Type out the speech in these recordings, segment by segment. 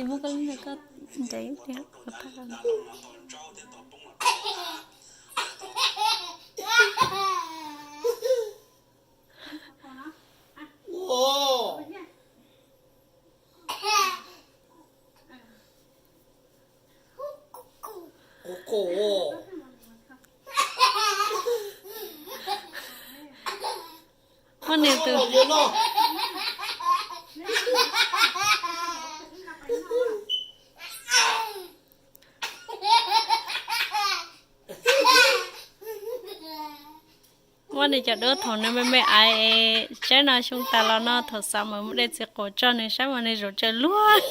Muab koj lub niag koj nres tiag. Muab nws tus Muab nws cov duab thaum nws me me aiv, saib no xyoo tas los no thaum xav mas muab dej txiv qaub tso nws saib mas nws zaum tsaws luag.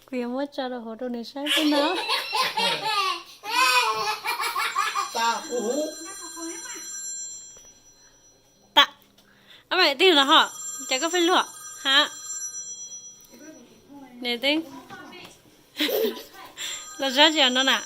Kuv yuav muab tso rau hauv rau nws saib xwb no. Tam, ab, mas twg no ho, cas koj pheej luag ha? Nws twb los sab tsis no na.